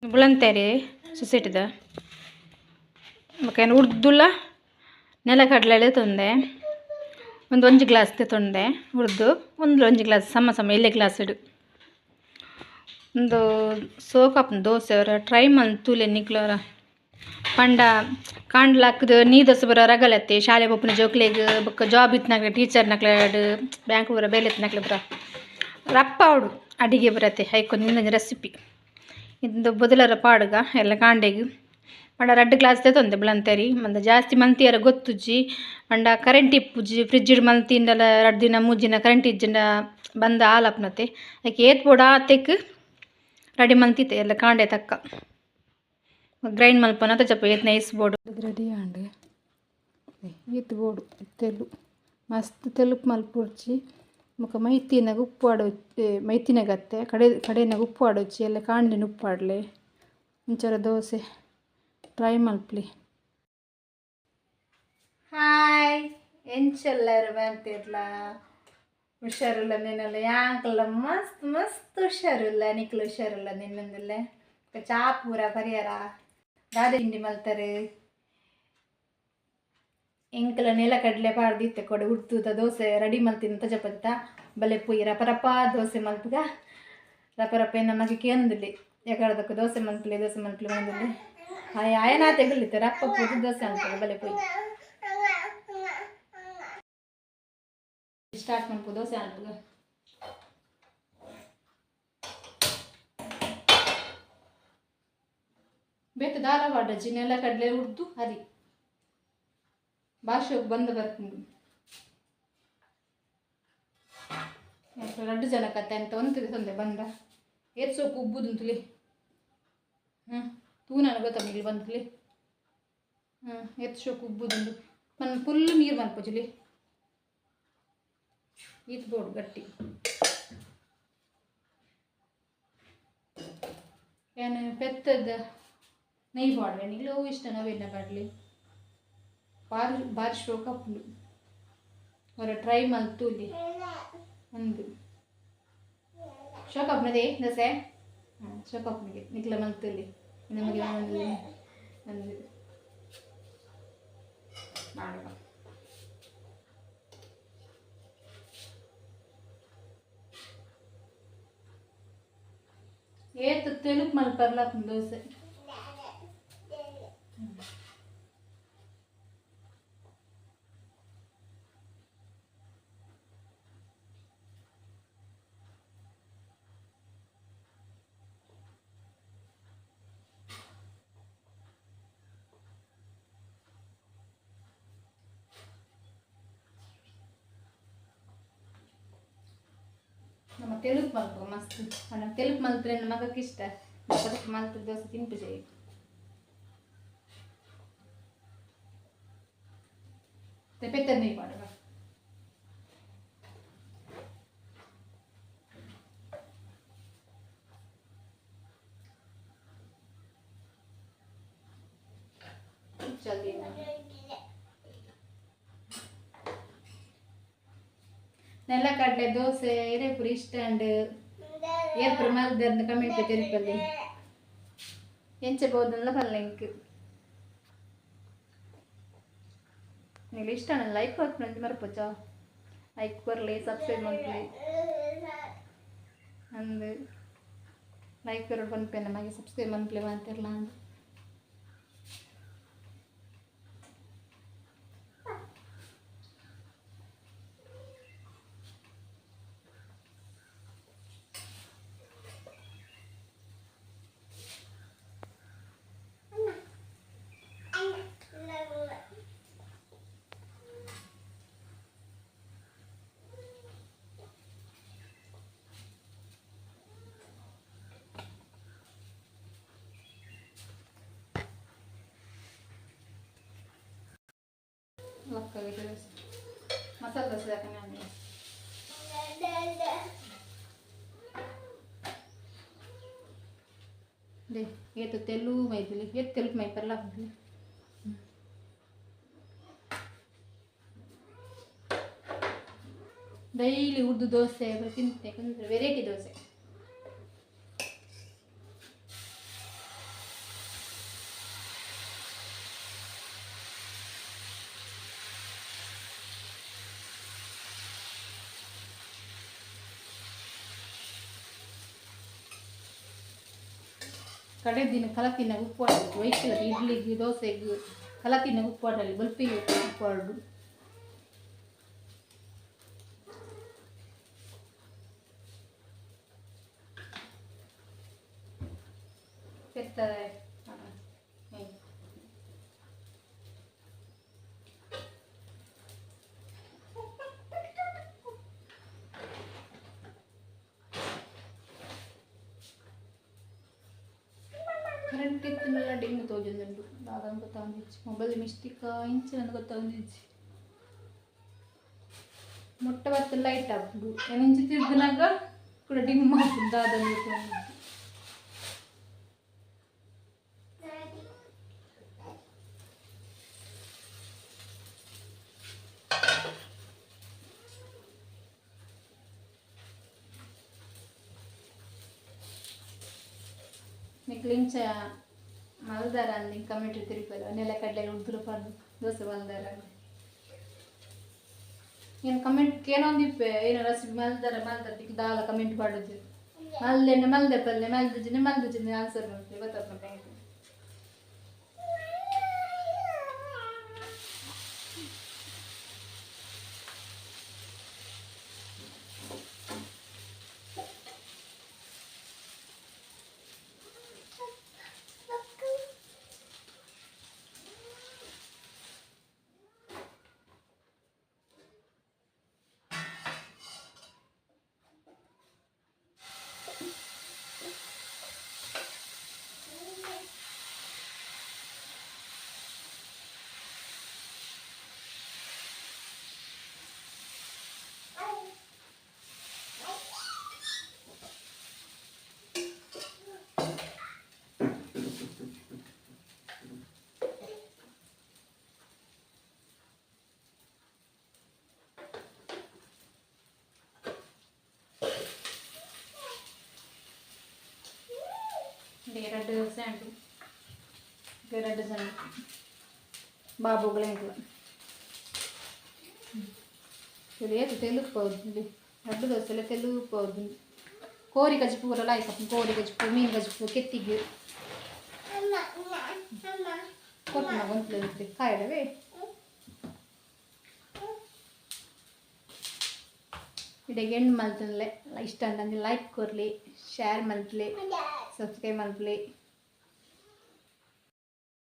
ಬುಳಂತೇರಿ ಸೊಸೈಟಿದ ಬೊಕ ಯಾನ್ ಉರ್ದುಲ ನೆಲಕಡಲೆ ತೊಂದೆ ಒಂದು ಒಂಜಿ ಗ್ಲಾಸ್ ತೊಂದೆ ಉರ್ದು ಒಂದು ಒಂಜಿ ಗ್ಲಾಸ್ ಸಮ ಸಮ ಎಲ್ಲೆ ಗ್ಲಾಸ್ ಉಂದು ಸೋಕಾಪುಂಡು ದೋಸೆ ಒರ ಟ್ರೈ ಮಲ್ತುಲೆ ನಿಕ್ಲೋರ ಪಂಡ ಕಾಂಡ್ಲಾಕ್ದ್ ನೀರ್ ದೋಸೆ ಪೂರ ರಗಲತ್ತೆ ಶಾಲೆ ಪೋಪುನ ಜೋಕ್ಲೆಗ್ ಬೊಕ್ಕ ಜಾಬ್ ಇತ್ತಿನಕ್ಲೆ ಟೀಚರ್ ನಕ್ಲೆಡ್ ಬ್ಯಾಂಕ್ ಪೂರ ಬೇಲೆ ಇತ್ತಿನಕ್ಲೆ ಪೂರ ರಪ್ಪಾವೊಡು ಅಡಿಗೆ ಪೂರತೆ ಐಕೊಂಜಿ ಉಂದೊಂಜಿ ರೆಸಿಪಿ ಇಂದು ಬೊದಲರ ಪಾಡುಗ ಎಲ್ಲ ಕಾಂಡೆಗ್ ಪಂಡ ರಡ್ಡ್ ಗ್ಲಾಸ್ ದೆತೊಂದೆ ಬುಳಂತರಿ ಮಂದ ಜಾಸ್ತಿ ಮಂತಿಯರ ಗೊತ್ತುಜ್ಜಿ ಪಂಡ ಕರೆಂಟ್ ಇಪ್ಪುಜಿ ಫ್ರಿಡ್ಜ್ ಡ್ ಮಂತಿಂಡಲ ರಡ್ಡ್ ದಿನ ಮೂಜಿ ದಿನ ಕರೆಂಟ್ ಇಜ್ಜಿಂಡ ಬಂದ್ ಆಲಪ್ನತೆ ಐಕ್ ಏತ್ ಬೋಡ ಆತೆಕ್ ರೆಡಿ ಮಂತಿತ್ತೆ ಎಲ್ಲ ಕಾಂಡೆ ತಕ್ಕ ಗ್ರೈಂಡ್ ಮಲ್ಪುನ ಜಪ್ಪ ಏತ್ ನೈಸ್ ಬೋಡು ರೆಡಿ ಆಂಡ್ ಈತ್ ಬೋಡು ತೆಲು ಮಸ್ತ್ ತೆಲುಪು ಮಲ್ಪೊಡ್ಚಿ ಬೊಕ ಮೈತಿನಗ ಉಪ್ಪು ಪಾಡೊಚ್ಚಿ ಮೈತಿನಗ ಅತ್ತೆ ಕಡೆ ಕಡೆನಗ ಉಪ್ಪು ಪಾಡೊಚ್ಚಿ ಎಲ್ಲೆ ಕಾಂಡೆನೆ ಉಪ್ಪು ಪಾಡ್ಲೆ ಇಂಚರ ದೋಸೆ ಟ್ರೈ ಮಲ್ಪುಲೆ. ಹಾಯ್, ಎಂಚೆಲ್ಲರು ಮಾತೆರ್ಲ ಹುಷಾರುಲ್ಲ ನೆನಲ್ಲ ಯಾಂಕಲ್ಲ ಮಸ್ತ್ ಮಸ್ತ್ ಹುಷಾರುಲ್ಲ ನಿಕ್ಲು ಹುಷಾರುಲ್ಲ ನಿನ್ನಂದುಲ್ಲೆ. ಚಾ ಪೂರ ಪರಿಯರ ದಾದ ತಿಂಡಿ ಮಲ್ತಾರೆ ಎಂಕಲ ನೆಲ ಕಡಲೆ ಪಾಡ್ದಿತ್ತೆ ಕೊಡೆ ಉರ್ತುದ ದೋಸೆ ರೆಡಿ ಮಲ್ತಿನ ತಜಪತ್ತ ಬಲೆ ಪೊಯಿ ರಪ ರಪ ದೋಸೆ ಮಲ್ಪುಗ ರಪ ರಪ ನಮಗೆ ಕೇನೊಂದಿಲ್ಲಿ ಎಕಡದಕ್ಕ ದೋಸೆ ಮಲ್ಪಲೆ ದೋಸೆ ಮಲ್ಪಲೆ ಮಲ್ಪಲೆ ಆಯ ಆಯನಾತೆ ಗುಲ್ಲಿತ್ತೆ ರಪ್ಪ ಪೋದು ದೋಸೆ ಮಲ್ಪುಗ ಬಲೆ ಪೊಯಿ ಸ್ಟಾರ್ಟ್ ಮಲ್ಪು ದೋಸೆ ಮಲ್ಪುಗ. ಬೇತೆ ದಾಲ ಪಾಡಜ್ಜಿ ನೆಲ ಕಡಲೆ ಉರ್ದು ಅರಿ ಭಾಷೆಗೆ ಬಂದು ಬರ್ಪುಂಡು ರಡ್ಡು ಜನ ಕತೆ ಅಂತ ಒಂತಿದೆ ತೊಂದೆ ಬಂದ ಏತ್ ಸೋಕು ಉಬ್ಬುದುಂತುಲಿ ಹ್ಞೂ ತೂನಾನ ಗೊತ್ತಂಗಿಲ್ಲ ಬಂತುಲಿ ಹ್ಞೂ ಏತ್ ಸೋಕು ಉಬ್ಬುದುಂಡು ಮನ್ ಫುಲ್ ನೀರು ಮನ್ಪುಜುಲಿ ಈತ್ ಬೋಡು ಗಟ್ಟಿ ಏನು ಪೆತ್ತದ ನೆಯ್ಯಿ ಪಾಡ್ವೆ ನಿಗ್ಲು ಅವು ಇಷ್ಟ ನವೆನ್ನ ಪಾಡ್ಲಿ ಬಾರಿ ಬಾರಿ ಶೋಕ್ ಆಪುಂಡು ಒರ ಟ್ರೈ ಮಲ್ತೂಲಿ ಒಂದು ಶೋಕ್ ಆಪುನದೇ ದೋಸೆ ಹಾಂ ಶೋಕ್ ಆಪುನಿಗೆ ನಿಕ್ಲ ಮಲ್ತೂಲಿ ನಮಗೆ ಒಂದು ಒಂದು ಮಾಡುವ ಏತ್ ತೆಲುಪು ಮಲ್ಪರ್ಲ ದೋಸೆ. ನಮ್ಮ ತೆಲುಪು ಮಲ್ಪುಗ ಮಸ್ತ್ ಪಂಡ ತೆಲುಪು ಮಲ್ತ್ರೆ ಮಗಕ್ಕೆ ಇಷ್ಟ ಅದಕ್ಕೆ ಮಲ್ತ್ ದೋಸೆ ತಿನ್ಪುಜೆ ಪೆತ್ತ ನೆಯ್ಯಿ ಪಾಡುವ ಜಲ್ದಿ ನೆಲಕಡಲೆ ದೋಸೆ ಇರೇಪುರಿ ಇಷ್ಟ ಅಂಡ್ ಏರ್ಪುರಿ ಮಲ್ದರ್ನ ಕಮೆಂಟ್ ತೆರಿಪಲ್ಲಿ ಎಂಚ ಬೋದಲ್ಲ ಪಲ್ಲ ಇಂಕ್ ನೀವು ಇಷ್ಟ ಲೈಕ್ ಕೊರ್ಪುನಂಚ ಮರ್ಪೊಚ್ಚ ಲೈಕ್ ಕೊರ್ಲಿ ಸಬ್ಸ್ಕ್ರೈಬ್ ಮಲ್ಪುಲೆ ಅಂದ್ ಲೈಕ್ ಕೊರೊಡು ಪನ್ಪೆ ನಮಗೆ ಸಬ್ಸ್ಕ್ರೈಬ್ ಮನ್ಪುಲೆ ಮಾತೆರ್ಲ ಅಂದ್. ಮಸಾಲೆ ದೋಸೆ ಹಾಕೋಣ. They ಏತು ತೆಲು ಮೈದಿಲಿ ಏತ್ ತೆಲುಪು ಮೈಪರ್ಲ ಡೈಲಿ ಉರ್ದು ದೋಸೆ ತಿಂತೆ ವೆರೈಟಿ ದೋಸೆ. ಕಡೆ ದಿನ ಕಲತಿನ ಉಪ್ಪು ವೈಕಿಲ್ಲ ಇಡ್ಲಿಗೆ ದೋಸೆಗೆ ಕಲತಿನ ಉಪ್ಪು ಆಡಲಿ ಬಲ್ಪಿಗೆ ಉಪ್ಪು ಆಡು. ಪೆತ್ತದೆ ಕರೆಂಟ್ ಇತ್ತಿನಲ್ಲ ಡಿಮ್ ತೋಜೊಂದುಂಡು ದಾದ ಗೊತ್ತಾಗೊಂದಿಜ್ಜಿ ಮೊಬೈಲ್ ಮಿಸ್ಟಿಕ್ ಇಂಚಿನ ಗೊತ್ತಾಗೊಂದಿಜ್ಜಿ ಮೊಟ್ಟೆ ಬತ್ತ ಲೈಟ್ ಆಪುಂಡು ಇಂಚಿ ತಿರ್ದಿನಾಗ ಕೂಡ ಡಿಮ್ ಆಪುಂಡು ದಾದ ಗೊತ್ತಾಗೊಂದಿಜ್ಜಿ. ನಿಕ್ಲು ಇಂಚ ಮಲ್ದಾರ ಅಂದ್ ಕಮೆಂಟ್ ತಿರುಪಲ್ಲ ನೆಲ ಕಡಲೆ ಉದ್ದುರ ಪಾಡ್ದು ದೋಸೆ ಮಲ್ದಾರ ಏನು ಕಮೆಂಟ್ ಕೇನೊಂದಿಪ್ಪೆ ಏನೋ ರೆಸಿಪಿ ಮಲ್ದಾರ ಮಲ್ದಾರ ತಿಕ್ ದಾಲ ಕಮೆಂಟ್ ಪಾಡುದು ಮಲ್ದೆಣ್ಣೆ ಮಲ್ದೆ ಪಲ್ಲೆ ಮಲ್ದುಜಿನಿ ಮಲ್ದುಜಿನಿ ಆನ್ಸರ್ ಮಾಡ್ತೀವಿ ಗೊತ್ತಾಗ್ತದೆ. ಎರಡು ದೋಸೆ ಉಂಟು, ಎರಡು ಜನ ಬಾಬುಗಳ ಇದು ಏತು ತೆಲುಪು ಹೌದು ಎರಡು ದೋಸೆ ತೆಲುಪು ಹೌದು. ಕೋರಿ ಕಜ್ಪು ಪೂರ ಲಾಯ್ಕ್ ಕೋರಿ ಕಜ್ಪು ಮೀನು ಕಜ್ಪು ಕೆತ್ತಿಗೆ ಕೊಟ್ಟು ಒಂದ್ಲೆ ಕಾಯಿಡವೇ. ಇಡೆಗೆ ಎಂಡ್ ಮಲ್ತನ್ಲೆ ಇಷ್ಟ ಅಂತಂದ್ರೆ ಲೈಕ್ ಕೊರ್ಲಿ, ಶೇರ್ ಮಲ್ತ್ಲಿ, ಸಬ್ಸ್ಕ್ರೈಬ್ ಮಲ್ಪಲಿ.